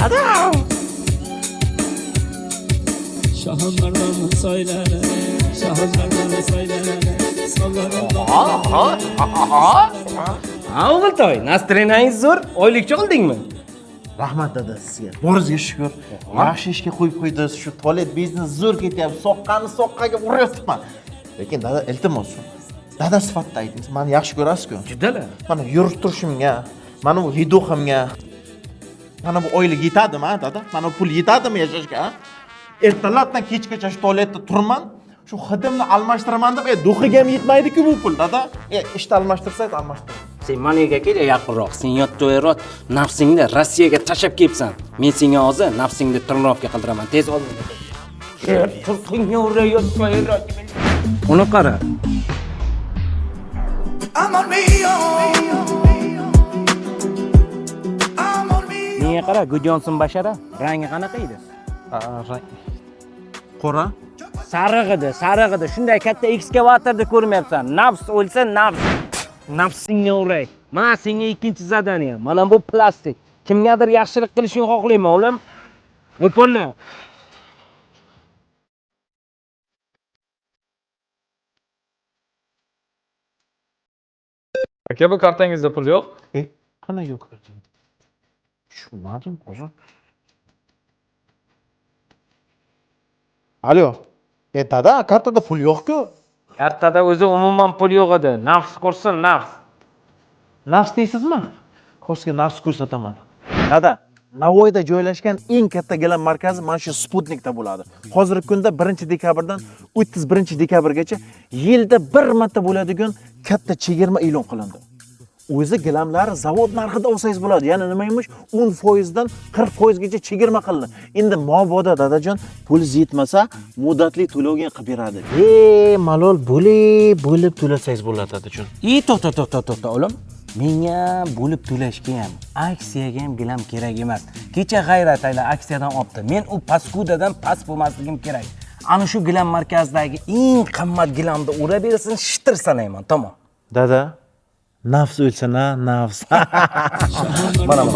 Dada. Ha, o'g'iltoy, настроение ngiz zo'r, oylikcha oldingmi? Rahmat dada sizga. Boringizga shukur. Yaxshi ishga qo'yib qo'ydingiz. Shu tualet biznes zo'r ketyapti. Soqqani soqqaga uryapman. Lekin dada, iltimos. Dada sifatida ayting. Meni yaxshi ko'rasiz-ku. Judalar. Mana yurib turishimga, mana bu viduximga, mana bu oylik yetadimi, ha dada? Mana bu pul yetadimi yashashga, ha? Ertalabdan kechgacha shu tualetda turman. Shu hidimni almashtiraman deb, duxiga ham yetmaydi-ku bu pul, dada. Ishni almashtirsangiz almashtiring. Sen maniga kel yaqinroq. Sen yotto'yrot nafsingni Rossiyaga tashlab kelibsan. Men senga hozir nafsingni trenirovka qildiraman. Tez ol. Turqingga urayotmayroq. Uni qara. Menga qara, Gudjonson Bashara rangi qanaqa edi? Qora. Sariq edi, sariq edi. Shunday katta ekskavatorni ko'rmayapsan. Nafs o'lsa nafs. Nafsingga uray. Mana senga ikkinchi zadание. Mana bu plastik. Kimgadir yaxshilik qilishini xohlayman, o'g'lim. Bu pulni. Aka, bu kartangizda pul yo'q. Qanday yo'q? Tushunmadim, hozir. Alo. Dada, kartada pul yo'q-ku. Kartada o'zi umuman pul yo'q edi. Nafs ko'rsin, nafs. Nafs deysizmi? Hozir nafs ko'rsataman. Dada, Navoiyda joylashgan eng katta gilam markazi mana shu Sputnikda bo'ladi. Hozirgi kunda 1-dekabrdan 31-dekabrgacha yilda bir marta bo'ladigan katta chegirma e'lon qilindi. O'zi gilamlar zavod narxida olsangiz bo'ladi. Ya'ni nima emish? 10% dan 40% gacha chegirma qilindi. Endi mabodo dadajon pulingiz yetmasa, muddatli to'lovga qilib beradi. Bemalol bo'lib to'lasangiz bo'ladi dadajon. To'xta, to'xta, to'xta, o'g'lim. Menga bo'lib to'lashga ham, aksiyaga ham gilam kerak emas. Kecha G'ayrat ayla aksiyadan olibdi. Men u paskudadan past bo'lmasligim kerak. Ana shu gilam markazidagi eng qimmat gilamni ura bersin, shitir sanayman, tamom. Dada, nafs o'lsin ha, nafs. Mana bu.